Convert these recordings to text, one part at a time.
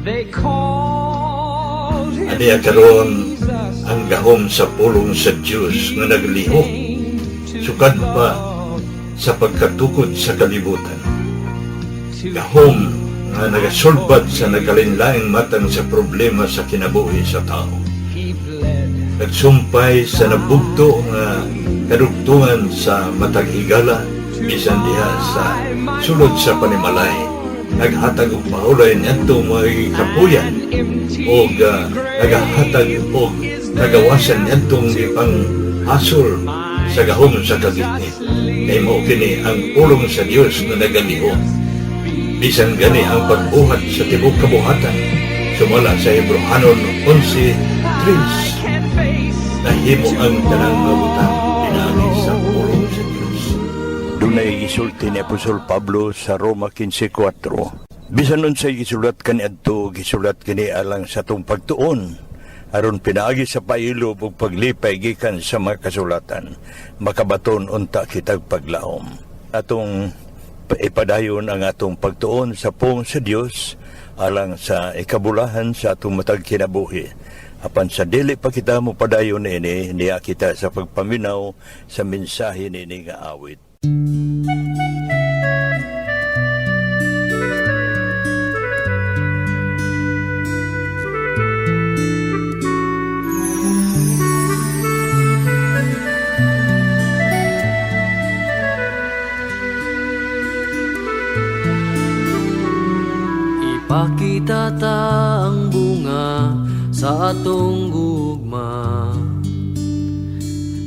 They called him Aniya karon Jesus. ang gahom sa pulong sa Dios nga naglihok sukad pa sa pagkatukod sa kalibutan. Gahom nga nagasulbad sa nagkalainlaing matang sa problema sa kinabuhi sa tao. He bled. Nagsumpay sa nabugto nga kadugtungan sa matag higala bisan diha sa sulod sa panimalay. Naghatag og pahulay niadto mga kapuyan og nagahatag og kagawasan niadtong gipanghasol sa gahom sa kagitnit. Kay mao kini ang pulong sa Dios nga nagalihok. Bisan gani ang pagbuhat sa tibuok kabuhatan, sumala sa Hebrohanon 11:3, Can face nahimo ang tanang mga butang pinaagi sa pulong sa Dios. Dunay gisulti ni Apostol Pablo sa Roma 15:4. Bisan unsay gisulat kaniadto, gisulat kini alang sa atong pagtuon, aron pinaagi sa pailob ug paglipay gikan sa mga kasulatan, makabaton unta kitag paglaom. Atong ipadayon ang atong pagtuon sa pulong sa Dios alang sa ikabulahan sa atong matag kinabuhi. Apan sa dili pa kita mopadayon ini, niya kita sa pagpaminaw sa mensahe nini nga awit. Ipakita ta ang bunga sa atong gugma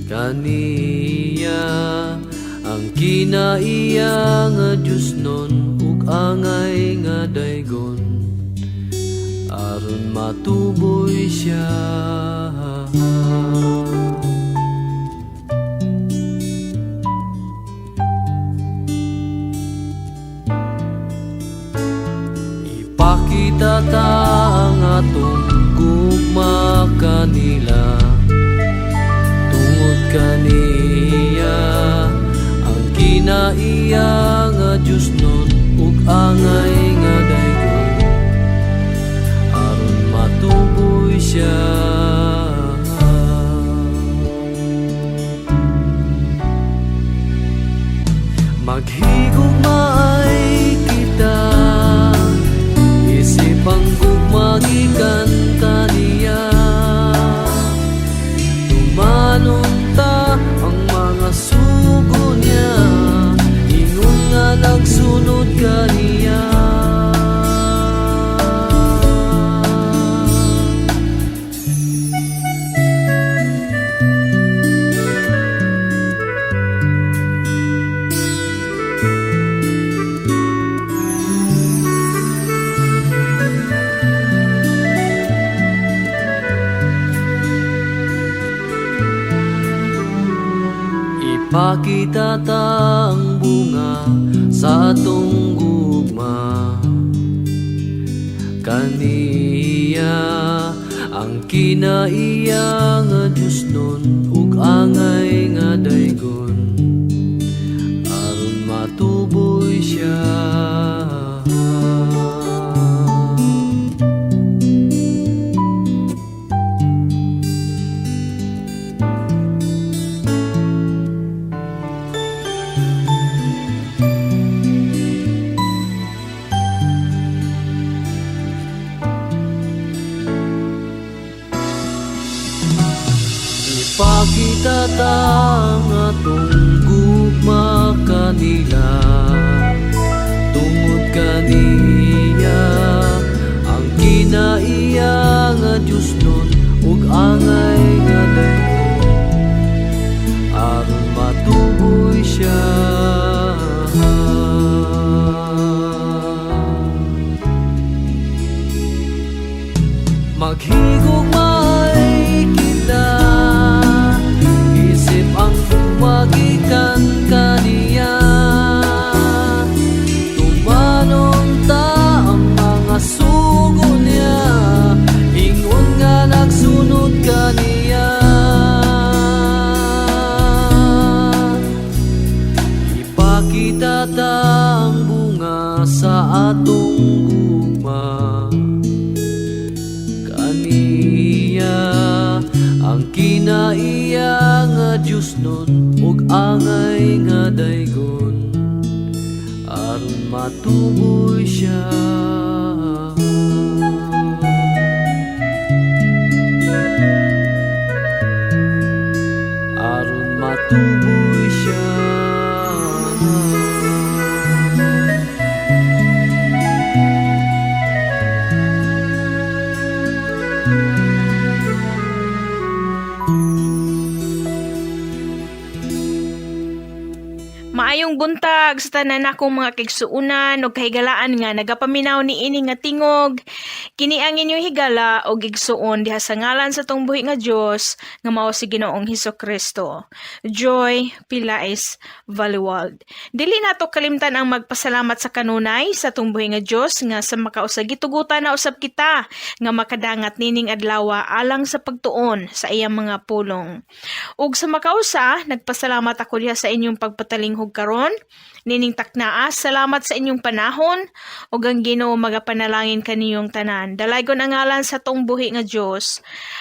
kaniya, ang kinaiya nga Diyos nun ug angay nga daygon, aron matuboy siya. Ipakita ta ang atong gugma kanila tungod kaniya, ang kinaiya nga Diyos nun ug angay nga daygon, aron matuboy siya. Maghigugmaay kita, isip ang gugma gikan kaniya. Tumanon ta ang mga sugo niya, ingon nga nagsunod kaniya. Ipakita ta ang bunga sa atong gugma kaniya, ang kinaiya nga Diyos nun ug angay nga daygon, aron matuboy siya. Ipakita ta ang atong gugma kanila tungod kaniya, ang kinaiya nga Diyos nun ug angay nga daygon, aron matuboy siya. Maghigugmaay kita, isip ang gugma gikan kaniya. Tumanon ta ang mga sugo niya, ingon nga nagsunod kaniya. Ipakita ta ang bunga sa atong gugma. Ayusnon ug angay nga daygon aron matuboy siya. Aron matuboy siya. Maayong buntag sa tanan akong mga kaigsuonan ug kahigalaan nga nagapaminaw ni ini nga tingog. Kini ang inyong higala og igsuon diha sa ngalan sa atong buhi nga Dios nga mao si Ginoong Hesus Kristo. Joy Pilais Valiwald. Dili nato kalimtan ang magpasalamat sa kanunay sa atong buhi nga Dios nga sa makausa gitugutan na usab kita nga makadangat nining adlaw alang sa pagtuon sa iyang mga pulong. Ug sa makausa, nagpasalamat ako diha sa inyong pagpatalinghog karon. Nining taknaa, salamat sa inyong panahon ug ang Ginoo magapanalangin kaniyong tanan. Dalaygon ang ngalan sa atong buhi nga Dios.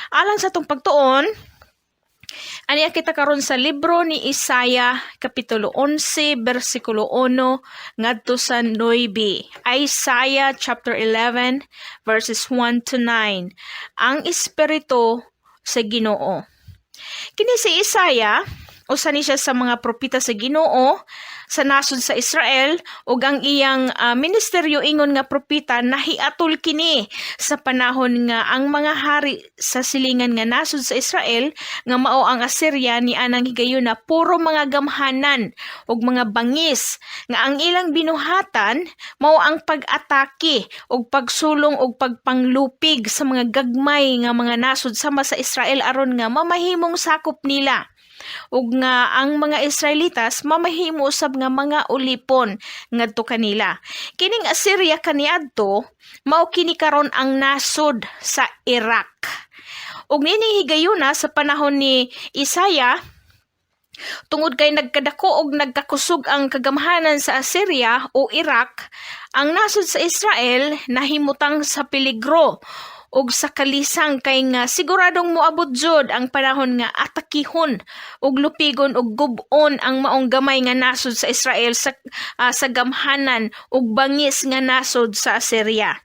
Alang sa atong pagtuon, aniya kita karon sa libro ni Isaiah kapitulo 11 bersikulo 1 ngadto sa 9. Isaiah chapter 11 verses 1 to 9. Ang espiritu sa Ginoo. Kini si Isaiah, usa ni siya sa mga propeta sa Ginoo sa nasod sa Israel, ug ang iyang ministeryo ingon nga propeta nahiatol kini sa panahon nga ang mga hari sa silingan nga nasod sa Israel nga mao ang Assyria ni anang higayuna puro mga gamhanan ug mga bangis nga ang ilang binuhatan mao ang pag-atake ug pagsulong ug pagpanglupig sa mga gagmay nga mga nasod sama sa Israel aron nga mamahimong sakop nila ug nga ang mga Israelitas mamahimo usab nga mga ulipon ngadto kanila. Kining Assyria kaniadto mao kini karon ang nasod sa Iraq. Ug nining higayuna sa panahon ni Isaiah, tungod kay nagkadako og nagkakusog ang kagamhanan sa Assyria o Iraq, ang nasod sa Israel nahimutang sa peligro og sa kalisang kay nga siguradong moabot jud ang panahon nga atakihon og lupigon og gub-on ang maong gamay nga nasod sa Israel sa gamhanan ug bangis nga nasod sa Assyria.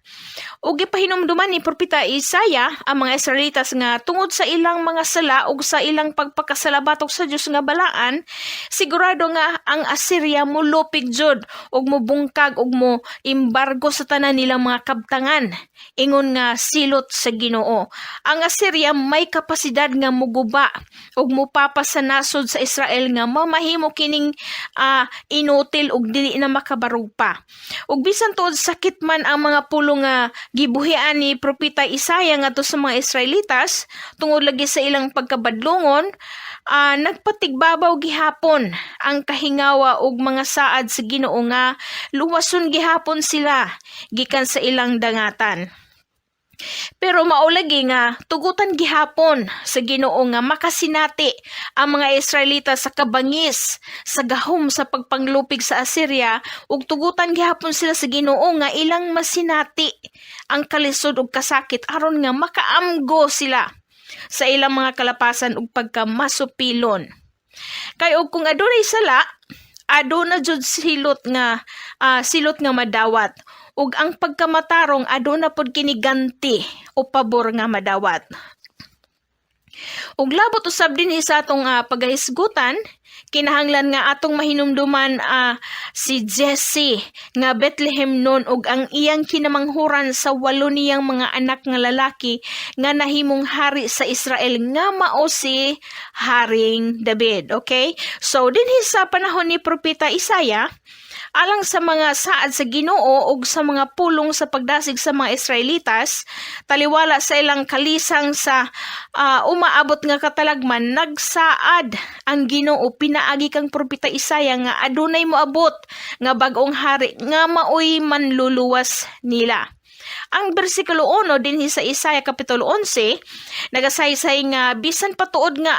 Ug gipahinumduman ni Propeta Isaiah ang mga Israelitas nga tungod sa ilang mga sala ug sa ilang pagpakasalabatok sa Dios nga balaan, sigurado nga ang Assyria molupig jud ug mobungkag ug mo embargo sa tanan nilang mga kabtangan ingon nga silot sa Ginoo. Ang Assyria may kapasidad nga muguba ug mupapa sa nasod sa Israel nga mamahimo kining inutil ug dili na makabarog pa. Ug bisan tuod sakit man ang mga pulong nga gibuhian ni Propeta Isaiah ngadto sa mga Israelitas tungod lagi sa ilang pagkabadlongon, nagpatigbabaw gihapon ang kahingawa ug mga saad sa Ginoo nga luwason gihapon sila gikan sa ilang dangatan. Pero mao lagi nga tugutan gihapon sa Ginoo nga makasinati ang mga Israelita sa kabangis sa gahom sa pagpanglupig sa Assyria, ug tugutan gihapon sila sa Ginoo nga ilang masinati ang kalisod ug kasakit aron nga makaamgo sila sa ilang mga kalapasan ug pagkamasupilon. Kay og kung adunay sala, aduna jud silot nga madawat, ug ang pagkamatarong aduna pod kini ganti o pabor nga madawat. Ug labot usab dinhi sa atong pagahisgutan, kinahanglan nga atong mahinumduman si Jesse nga Bethlehem nun ug ang iyang kinamanghuran sa walo niyang mga anak nga lalaki nga nahimong hari sa Israel nga mao si Haring David. Okay? So dinhi sa panahon ni Propeta Isaiah, alang sa mga saad sa Ginoo ug sa mga pulong sa pagdasig sa mga Israelitas, taliwala sa ilang kalisang sa umaabot nga katalagman, nagsaad ang Ginoo pinaagi kang Propeta Isaiah nga adunay moabot nga bag-ong hari nga maoy manluluwas nila. Ang bersikulo 1 dinhi sa Isaiah kapitulo 11 nagasaysay nga bisan patuod nga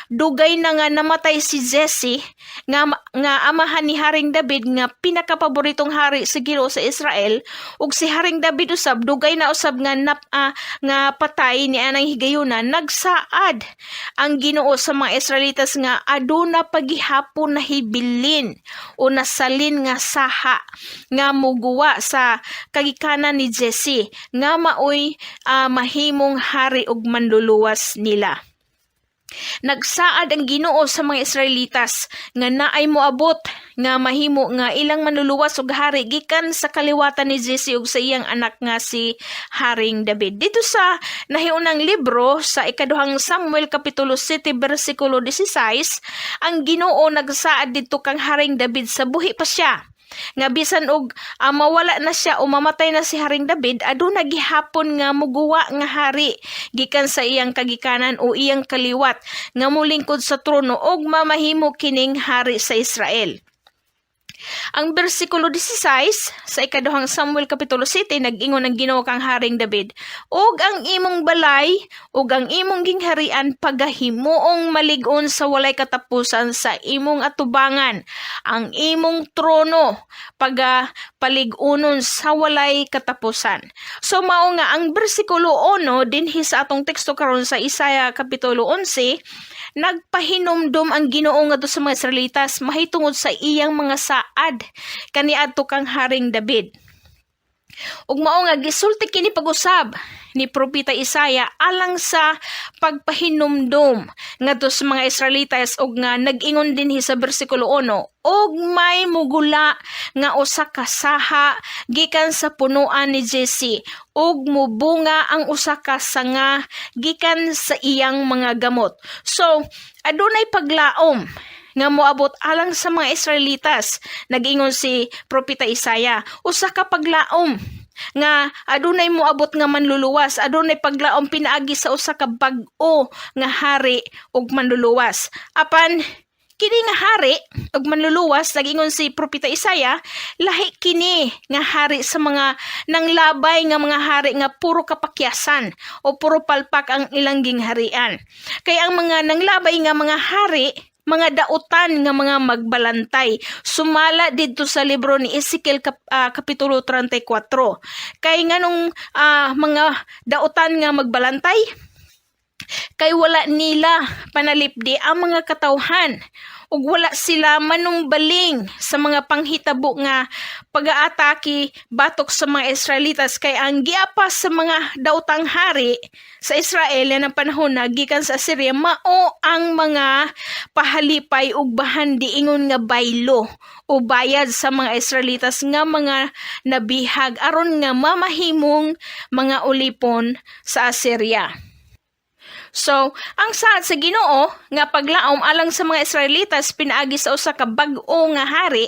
dugay na nga namatay si Jesse nga amahan ni Haring David nga pinakapaboritong hari sa Ginoo sa Israel, ug si Haring David usab dugay na usab nga patay ni anang higayuna, nagsaad ang Ginoo sa mga Israelitas nga aduna pagihapon nahibilin o nasalin nga saha nga muguwa sa kagikanan ni Jesse nga maoy mahimong hari ug manluluwas nila. Nagsaad ang Ginoo sa mga Israelitas nga naay moabot nga mahimo nga ilang manluluwas ug hari gikan sa kaliwatan ni Jesse ug sa iyang anak nga si Haring David. Dito sa nahiunang libro sa ikaduhang Samuel kapitulo 7 bersikulo 16, ang Ginoo nagsaad didto kang Haring David sa buhi pa siya nga bisan og mawala na siya o mamatay na si Haring David, aduna gihapon nga muguwa nga hari gikan sa iyang kagikanan o iyang kaliwat nga molingkod sa trono og mamahimo kining hari sa Israel. Ang bersikulo 16 sa ikaduhang Samuel kapitulo 7, nag-ingon ang Ginoo kang Haring David, "Ug ang imong balay ug ang imong gingharian pagahimuong malig-on sa walay katapusan sa imong atubangan. Ang imong trono paga palig-unon sa walay katapusan." So mao nga ang bersikulo 1 dinhi sa atong teksto karon sa Isaiah kapitulo 11, nagpahinumdum ang Ginoo ngadto sa mga Israelitas mahitungod sa iyang mga saad kaniadto kang Haring David. Ug mao nga gisulti kini pag-usab ni Propeta Isaiah alang sa pagpahinumdum ngadto sa mga Israelitas ug nga nag-ingon dinhi sa bersikulo 1, "Og may mugula nga usa ka saha gikan sa punuan ni Jesse ug mubunga ang usa ka sanga gikan sa iyang mga gamot." So adunay paglaom nga moabot alang sa mga Israelitas. Nag-ingon si Propeta Isaiah, usa ka paglaom nga adunay moabot nga manluluwas, adunay paglaom pinaagi sa usa ka bag-o nga hari ug manluluwas. Apan kini nga hari ug manluluwas, nag-ingon si Propeta Isaiah, lahi kini nga hari sa mga nanglabay nga mga hari nga puro kapakyasan o puro palpak ang ilang gingharian. Kay ang mga nanglabay nga mga hari, mga dautan nga mga magbalantay. Sumala didto sa libro ni Ezekiel kapitulo 34. Kay nganong mga dautan nga magbalantay? Kay wala nila panalipdi ang mga katawhan ug wala sila manumbaling sa mga panghitabo nga pag-aatake batok sa mga Israelitas, kay ang giapas sa mga dautang hari sa Israel yan ang panahon na gikan sa Assyria mao ang mga pahalipay ug bahandi ingon nga baylo o bayad sa mga Israelitas nga mga nabihag aron nga mamahimong mga ulipon sa Assyria. So, ang saad sa Ginoo nga paglaom alang sa mga Israelitas pinaagi sa usa ka bag-o nga hari,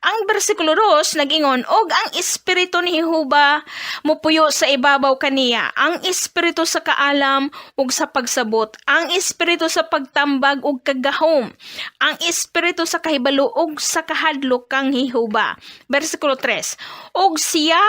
ang bersikulo 2 nag-ingon, "Og ang espiritu ni Jehova mupuyo sa ibabaw kaniya, ang espiritu sa kaalam ug sa pagsabot, ang espiritu sa pagtambag ug kagahom, ang espiritu sa kahibalo ug sa kahadlok kang Jehova." Bersikulo 3, "Og siya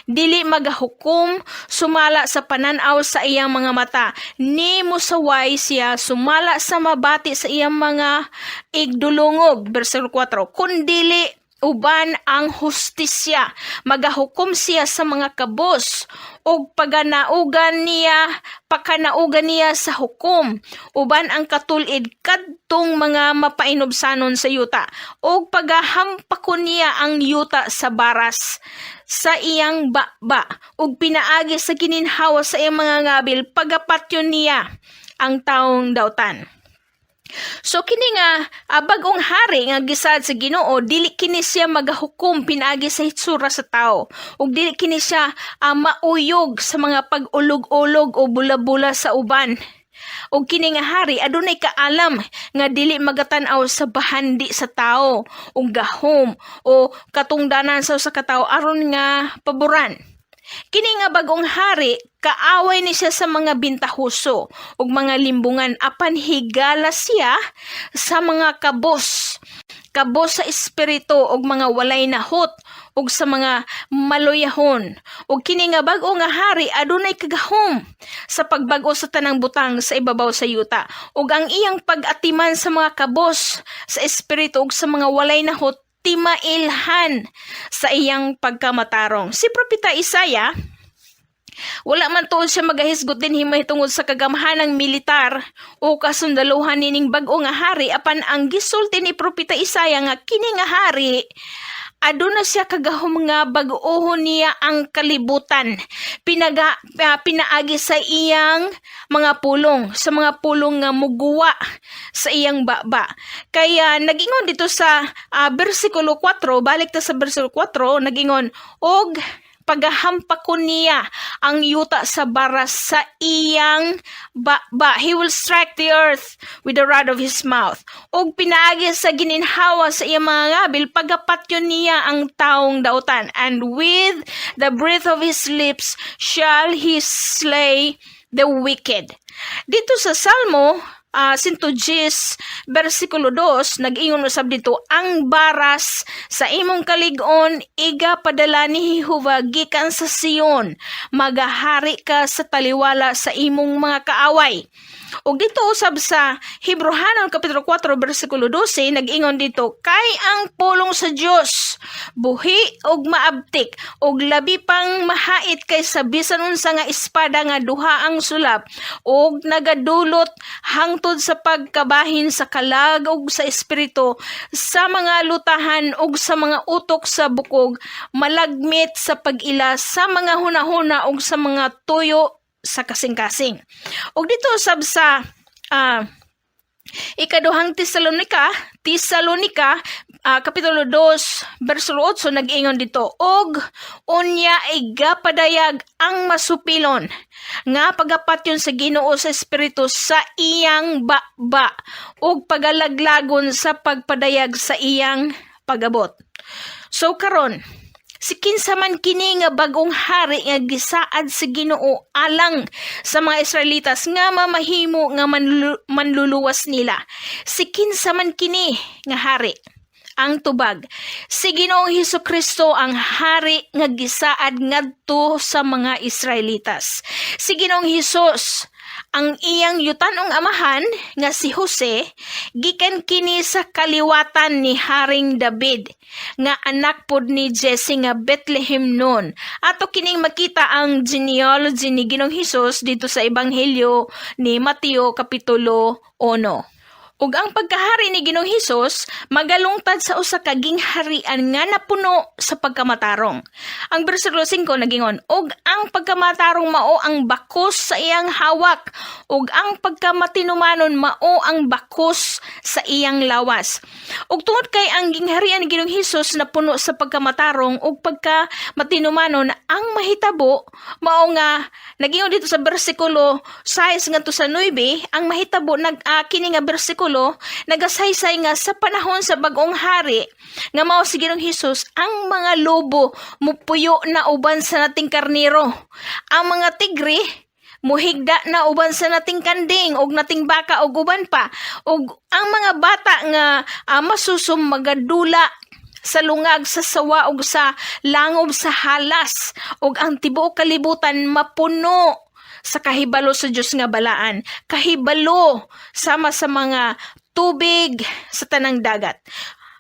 dili magahukom sumala sa pananaw sa iyang mga mata, ni mosaway siya sumala sa mabati sa iyang mga igdulungog." Bersikulo 4, "Kundili uban ang hustisya magahukom siya sa mga kabos ug pakanaugan niya sa hukom uban ang katul-id kadtong mga mapainubsanon sa yuta, ug pagahampakon niya ang yuta sa baras sa iyang baba, ug pinaagi sa gininhawa sa iyang mga ngabil pagapatyon niya ang taong dautan." So kini nga bag-ong hari nga gisaad sa Ginoo, dili kini siya magahukom pinaagi sa hitsura sa tao ug dili kini siya mauyog sa mga pag-ulog-ulog o bula-bula sa uban. Ug kini nga hari adunay kaalam nga dili magatan-aw sa bahandi sa tao ug gahom o katungdanan sa usa ka tawo aron nga paboran. Kini nga bagong hari, kaaway ni siya sa mga bintahuso ug mga limbungan, apan higala siya sa mga kabos. Kabos sa espiritu ug mga walay nahot ug sa mga maluyahon. Ug kini nga bag-o nga hari adunay kagahom sa pagbag-o sa tanang butang sa ibabaw sa yuta. Ug ang iyang pag-atiman sa mga kabos sa espiritu ug sa mga walay nahot timailhan sa iyang pagkamatarong. Si Propeta Isaiah, wala man tuod siya magahisgot dinhi mahitungod sa kagamhanang militar o kasundaluhan nining bag-o nga hari, apan ang gisulti ni Propeta Isaiah nga kini nga hari aduna siya kagahom nga bag-ohon niya ang kalibutan pinaagi sa iyang mga pulong, sa mga pulong nga muguwa sa iyang baba. Kaya nagingon dito sa bersikulo 4, balik ta sa bersikulo 4, nagingon og pagahampakon niya ang yuta sa baras sa iyang baba. He will strike the earth with the rod of his mouth. Ug pinaagi sa gininhawa sa iyang mga ngabil, pagapatyon niya ang taong dautan. And with the breath of his lips shall he slay the wicked. Dito sa Salmo 110 versikulo 2, nag-ingon usab dito, "Ang baras sa imong kalig-on iga padala ni Jehova gikan sa Sion, magahari ka sa taliwala sa imong mga kaaway." Ug dito usab sa Hebrohanon kapitulo 4 bersikulo 12, nag-ingon dito, "Kay ang pulong sa Dios buhi ug maabtik ug labi pang mahait kaysa bisan unsa nga espada nga duha ang sulap ug nagadulot hangtod sa pagkabahin sa kalag ug sa espiritu, sa mga lutahan ug sa mga utok sa bukog, malagmit sa pag-ila sa mga hunahuna ug sa mga tuyo sa kasing-kasing." Ug dito usab sa Ikaduhang Tesalonika, kapitulo 2, bersikulo 8, nag-ingon dito, "Og unya igapadayag ang masupilon nga pagapatyon sa Ginoo sa Espiritu sa iyang baba ug pagalaglagon sa pagpadayag sa iyang pagabot." So karon, si kinsa man kini nga bagong hari nga gisaad sa Ginoo alang sa mga Israelitas nga mamahimo nga manluluwas nila? Si kinsa man kini nga hari? Ang tubag, si Ginoong Hesus Kristo ang hari nga gisaad ngadto sa mga Israelitas. Si Ginoong Hesus, ang iyang yutanong amahan nga si Jose, gikan kini sa kaliwatan ni Haring David nga anak pod ni Jesse nga Bethlehem noon. Ato kining makita ang genealogy ni Ginoong Hesus dito sa Ebanghelyo ni Mateo kapitulo 1. Ug ang pagkahari ni Ginoong Hesus magalungtad sa usa ka gingharian nga napuno sa pagkamatarong. Ang bersikulo 5 nagingon, "Ug ang pagkamatarong mao ang bakos sa iyang hawak, ug ang pagkamatinumanon mao ang bakos sa iyang lawas." Ug tungod kay ang gingharian ni Ginoong Hesus napuno sa pagkamatarong ug pagkamatinumanon, ang mahitabo mao nga nagingon dito sa bersikulo 6 ngadto sa 9, ang mahitabo nag kini nga bersikulo nagasaysay nga sa panahon sa bag-ong hari nga mao si Ginoong Hesus, ang mga lobo mupuyo na uban sa nating karnero. Ang mga tigre muhigda na uban sa nating kanding og nating baka og uban pa, ug ang mga bata nga masusom magadula sa lungag sa sawa ug sa langob sa halas, ug ang tibuok kalibutan mapuno sa kahibalo sa Dios nga balaan, kahibalo sama sa mga tubig sa tanang dagat.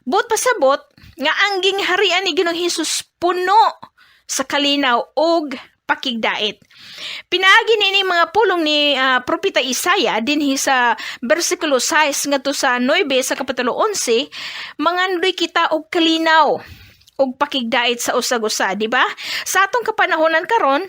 Buot pasabot nga ang gingharian ni Ginoong Hesus puno sa kalinaw ug pakigdait. Pinaagi niini mga pulong ni Propeta Isaiah dinhi sa bersikulo 6 ngadto sa 9 sa kapitulo 11, mangandoy kita og kalinaw ug pakigdait sa usag-usa, di ba? Sa atong kapanahonan karon,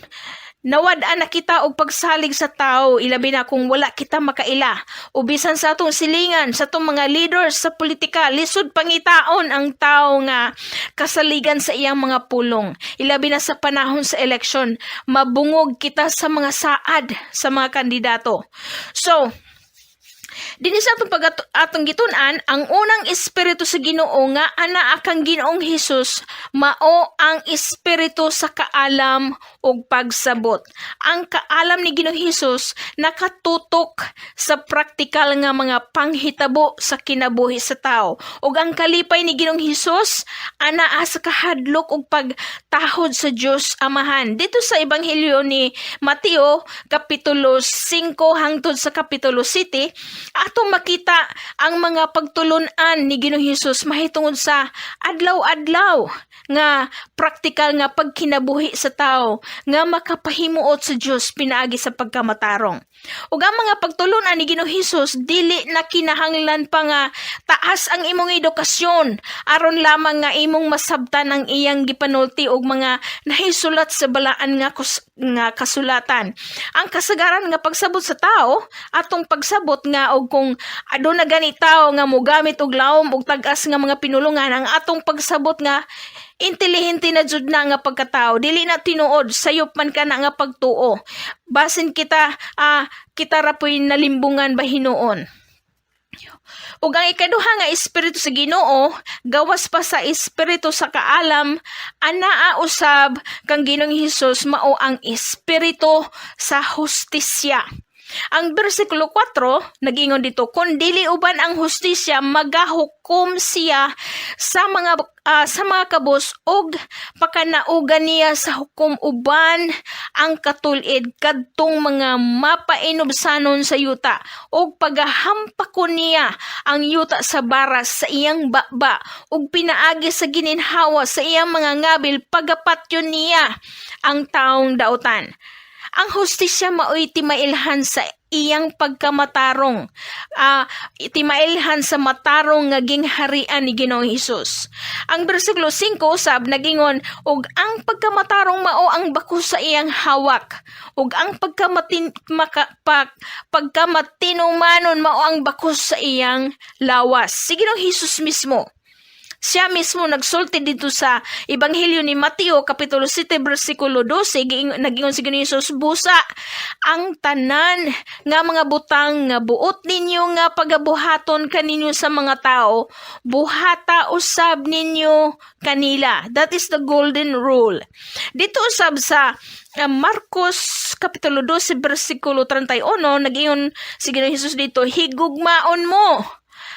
nawad-an na kita og pagsalig sa tao, ilabi na kung wala kita makaila. O bisan sa atong silingan, sa atong mga leaders sa politika, lisod pangitaon ang tao nga kasaligan sa iyang mga pulong. Ilabi na sa panahon sa eleksyon, mabungog kita sa mga saad sa mga kandidato. So, dinhi sa atong pag atong gitun-an, ang unang espiritu sa Ginoo nga anaa kang Ginoong Hesus mao ang espiritu sa kaalam ug pagsabot. Ang kaalam ni Ginoong Hesus nakatutok sa praktikal nga mga panghitabo sa kinabuhi sa tao. Ug ang kalipay ni Ginoong Hesus anaa sa kahadlok ug pagtahod sa Dios Amahan. Dito sa Ebanghelyo ni Mateo kapitulo 5 hangtod sa kapitulo 7, atong makita ang mga pagtulun-an ni Ginoong Hesus mahitungod sa adlaw-adlaw nga praktikal nga pagkinabuhi sa tao nga makapahimuot sa Dios pinaagi sa pagkamatarong. Ug ang mga pagtulun-an ni Ginoong Hesus, dili na kinahanglan pa nga taas ang imong edukasyon aron lamang nga imong masabtan ang iyang gipanulti og mga nahisulat sa balaan nga kasulatan. Ang kasagaran nga pagsabot sa tao, atong pagsabot nga og kung aduna gani tao nga mogamit og lawom og tag-as nga mga pinulungan, ang atong pagsabot nga intelihente na jud na nga pagkatao, dili na tinuod, sayop man kana nga pagtuo. Basin kita ra po'y nalimbungan ba hinuon. Ug ang ikaduha nga espiritu sa Ginoo, gawas pa sa espiritu sa kaalam, anaa usab kang Ginoong Hesus, mao ang espiritu sa hustisya. Ang bersikulo 4 nagingon dito, "Kun dili uban ang hustisya, magahukom siya sa mga kabus ug pakanaugan niya sa hukom uban ang katul-id kadtong mga mapainubsanon sa yuta, ug pagahampakon niya ang yuta sa baras sa iyang baba, ug pinaagi sa gininhawa sa iyang mga ngabil pagapatyon niya ang taong dautan." Ang hustisya maoy timailhan sa iyang pagkamatarong. Timailhan sa matarong nga gingharian ni Ginoong Hesus. Ang bersikulo 5 usab nagingon, "Ug ang pagkamatarong mao ang bakos sa iyang hawak, ug ang pagkamatinumanon mao ang bakos sa iyang lawas." Si Ginoong Hesus mismo, siya mismo nagsulti dito sa Ebanghelyo ni Mateo kapitulo 7 bersikulo 12, nagingon si Ginoong Hesus, "Busa ang tanan nga mga butang nga buot ninyo nga pagabuhaton kaninyo sa mga tao, buhata usab ninyo kanila." That is the golden rule. Dito usab sa Marcos kapitulo 12 bersikulo 31, nagingon si Ginoong Hesus dito, "Higugmaon mo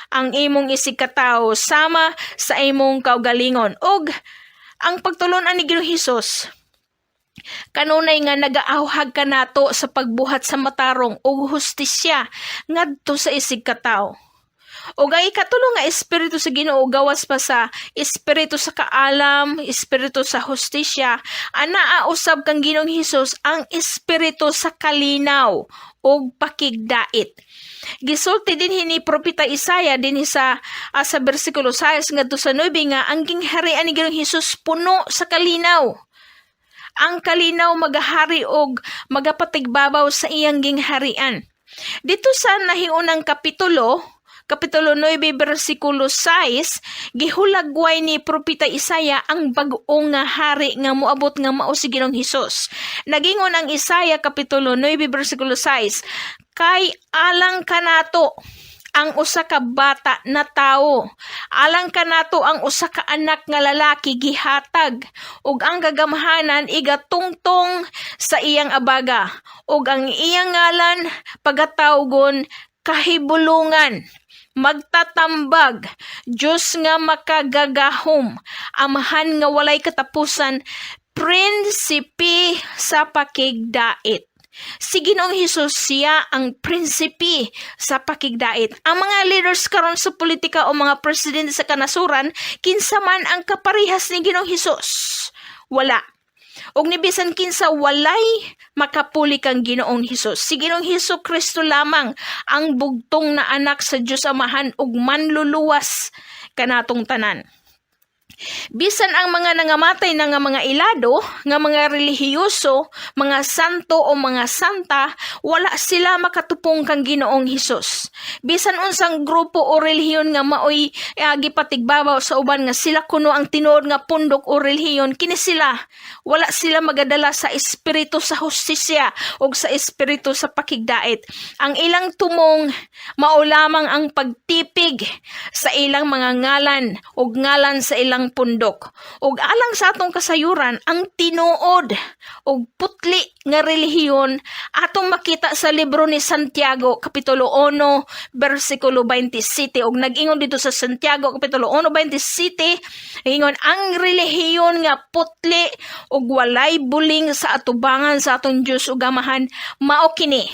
ang imong isigkatawo sama sa imong kaugalingon." Og ang pagtulon-an ni Ginoong Hesus kanunay nga nagaawhag kanato sa pagbuhat sa matarong ug hustisya ngadto sa isigkatawo. Ug ang ikatulo nga espiritu sa Ginoo, gawas pa sa espiritu sa kaalam, espiritu sa hustisya, anaa usab kang Ginoong Hesus ang espiritu sa kalinaw ug pakigdait. Gisulti din ni Propeta Isaiah din sa bersikulo 6 ngadto sa 9 nga ang gingharian ni Ginoong Hesus puno sa kalinaw. Ang kalinaw magahari og magapatigbabaw sa iyang gingharian. Dito sa nahiunang kapitulo, kapitulo 9 bersikulo 6, gihulagway ni Propeta Isaiah ang bag-o nga hari nga moabot nga mao si Ginoong Hesus. Nagingon ang Isaiah kapitulo 9 bersikulo 6, "Kay alang kanato ang usa ka bata na tawo. Alang kanato ang usa ka anak nga lalaki gihatag, ug ang kagamhanan igatungtong sa iyang abaga, ug ang iyang ngalan pagatawgon Kahibulungan, Magtatambag, Dios nga Makagagahom, Amahan nga Walay Katapusan, Prinsipe sa Pakigdait." Si Ginoong Hesus, siya ang prinsipe sa pakigdait. Ang mga leaders karon sa politika o mga presidente sa kanasuran, kinsa man ang kaparehas ni Ginoong Hesus? Wala. Og ni bisan kinsa, walay makapuli kang Ginoong Hesus. Si Ginoong Hesus Kristo lamang ang bugtong na anak sa Dios Amahan ug manluluwas kanatong tanan. Bisan ang mga nangamatay na nga mga ilado, nga mga relihiyoso, mga santo o mga santa, wala sila makatupong kang Ginoong Hesus. Bisan unsang grupo o relihiyon nga maoy gipatigbabaw sa uban nga sila kuno ang tinuod nga pundok o relihiyon, kini sila wala sila magadala sa espiritu sa hustisya o sa espiritu sa pakigdait. Ang ilang tumong mao lamang ang pagtipig sa ilang mga ngalan ug ngalan sa ilang ang pundok. Ug alang sa atong kasayuran, ang tinuod ug putli nga relihiyon atong makita sa libro ni Santiago kapitulo 1 bersikulo 27. Ug nag-ingon dito sa Santiago kapitulo 1:27, ingon ang relihiyon nga putli ug walay buling sa atubangan sa atong Dios ug Amahan mao kini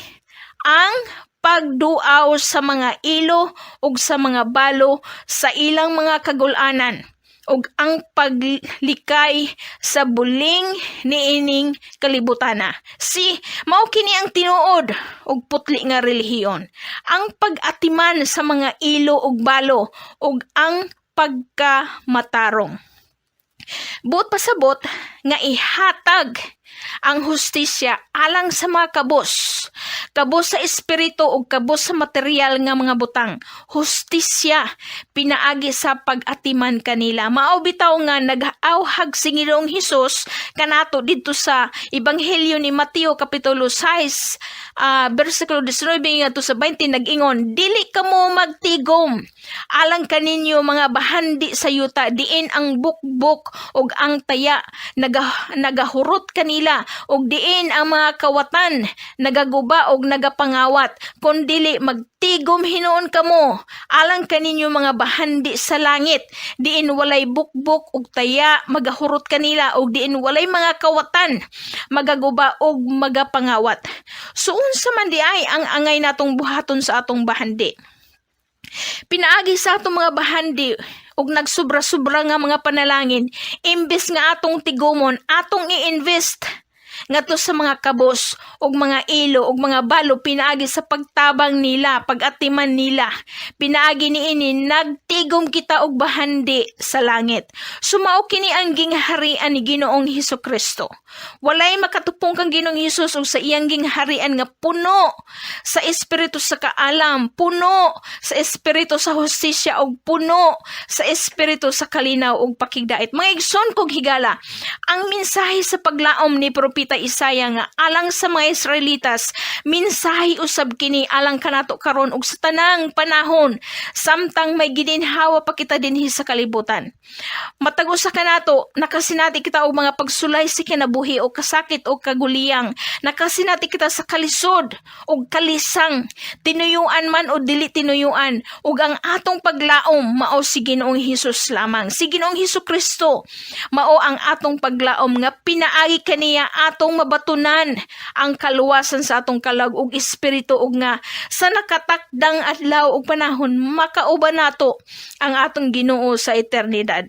ang pagduaw sa mga ilo ug sa mga balo sa ilang mga kagul-anan ug ang paglikay sa buling niining kalibutana. Si mao kini ang tinuod ug putli nga relihiyon. Ang pag-atiman sa mga ilo ug balo ug ang pagkamatarong. Buot pasabot nga ihatag ang hustisya alang sa mga kabos. Kabos sa espiritu ug kabos sa material nga mga butang. Hustisya pinaagi sa pag-atiman kanila. Mao bitaw nga nag-awhag si Ginoong Hesus kanato didto sa Ebanghelyo ni Mateo kapitulo 6 bersikulo 19 ngadto sa 20, nag-ingon, "Dili kamo magtigom alang kaninyo mga bahandi sa yuta diin ang bukbok ug ang taya nagahurot kanila ug diin ang mga kawatan nagaguba og nagapangawat, kundili magtigom hinuon kamo alang kaninyo mga bahandi sa langit diin walay bukbok ug taya magahurot kanila ug diin walay mga kawatan magaguba og magapangawat." So unsa man di ay ang angay natong buhaton sa atong bahandi? Pinaagi sa atong mga bahandi ug nagsobra-sobra nga mga panalangin, imbes nga atong tigumon, atong i-invest ngadto sa mga kabos ug mga ilo ug mga balo pinaagi sa pagtabang nila, pag-atiman nila. Pinaagi niini nagtigom kita og bahandi sa langit. Sumao kini ang gingharian ni Ginoong Hesus Kristo. Walay makatupong kang Ginoong Hesus ug sa iyang gingharian nga puno sa espiritu sa kaalam, puno sa espiritu sa hustisya ug puno sa espiritu sa kalinaw ug pakigdait. Mga igsoon kog higala, ang mensahe sa paglaom ni Propeta Isaiah nga alang sa mga Israelitas, mensahe usab kini alang kanato karon ug sa tanang panahon samtang may gininhawa pa kita dinhi sa kalibutan. Matag usa kanato nakasinati kita og mga pagsulay sa kinabuhi o kasakit o kaguliyang. Nakasinati kita sa kalisod o kalisang, tinuyuan man o dili tinuyuan, ug ang atong paglaom mao si Ginoong Hesus lamang. Si Ginoong Hesus Kristo mao ang atong paglaom nga pinaagi kaniya atong mabatunan ang kaluwasan sa atong kalag ug espiritu ug nga sa nakatakdang adlaw ug panahon makauban nato ang atong Ginoo sa eternidad.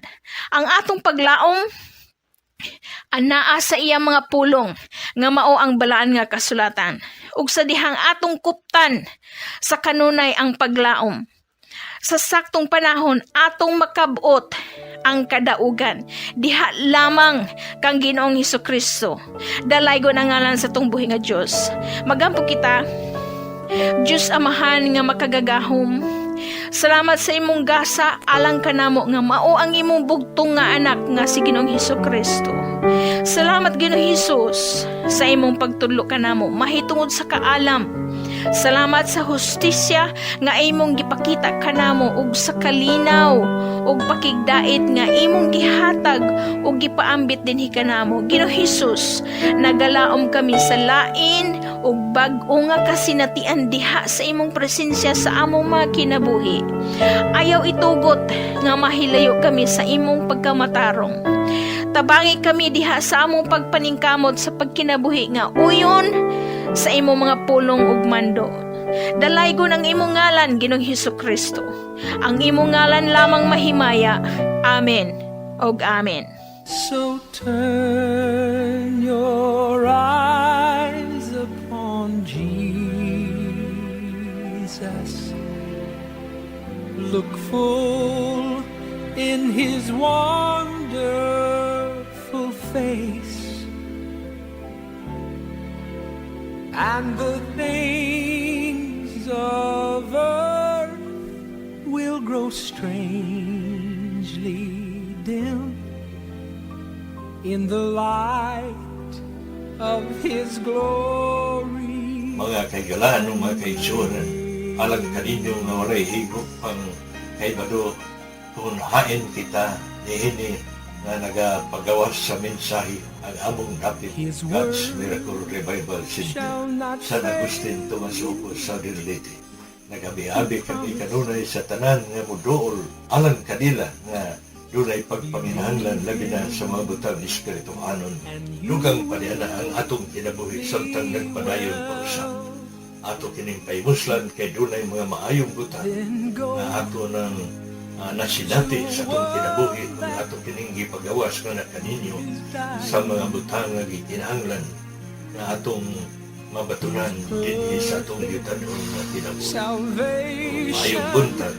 Ang atong paglaom anaa sa iyang mga pulong nga mao ang balaan nga kasulatan. Ug sa dihang atong kuptan sa kanunay ang paglaom, sa saktong panahon atong makabot ang kadaugan. Diha lamang kang Ginoong Hesus Kristo. Dalaygon ang ngalan sa atong buhi nga Dios. Magampo kita. Diyos Amahan nga makagagahom, salamat sa imong gasa alang kanamo nga mao ang imong bugtong nga anak nga si Ginoong Hesus Kristo. Salamat, Ginoong Hesus, sa imong pagtudlo kanamo mahitungod sa kaalam. Salamat sa hustisya nga imong gipakita kanamo ug sa kalinaw ug pakigdait nga imong gihatag ug gipaambit dinhi kanamo. Ginoong Hesus, nagalaom kami sa lain ug bag-o nga kasinatian diha sa imong presensya sa among mga kinabuhi. Ayaw itugot nga mahilayo kami sa imong pagkamatarong. Tabangi kami diha sa among pagpaningkamot sa pagkinabuhi nga uyon sa imong mga pulong ug mando. Dalaygon ang imong ngalan, Ginoong Hesus Kristo. Ang imong ngalan lamang mahimaya. Amen. Og amen. So turn your eyes upon Jesus. Look full in his wonderful face, and the things of earth will grow strangely dim in the light of his glory. Mga kahigalaan o mga kaigsuonan, alang kaninyo nga walay higop pang kahibalo kung hain kita. Niini nga nagapagawas sa mensahe ang among dapit His God's word Miracle Revival Center, shall not San Agustin, Tomas Opo, Southern Leyte. Nagabi-abi kami kanunay sa tanan nga muduol alang kanila nga dunay pagpanginahanglan, labi na sa mga butang espirituhanon. Dugang pa niya na ang atong kinabuhi samtang nagpadayon pa usab. Ato kining pahimuslan kay dunay mga maayong butang Then go nga ato nang nasinati sa atong kinabuhi kung ato kining gipagawas nga na kaninyo sa mga butang nga gikinahanglan nga atong mabatunan dinhi sa atong yutanon nga kinabuhi. Salvation Maayong buntag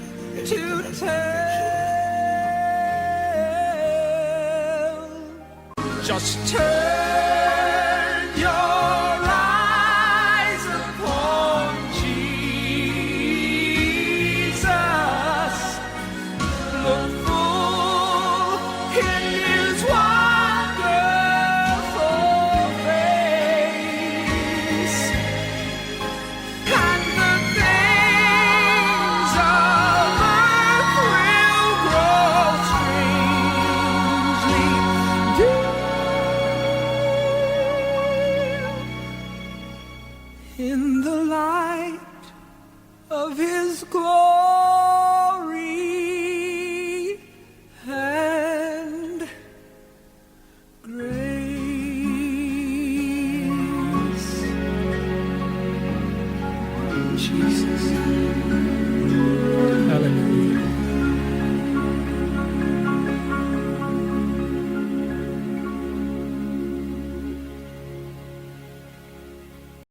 to kaninyong tanan. tell. Just turn your eyes upon Jesus. Look full in His wonderful face, and the things of earth will grow strangely dim in the light of His glory.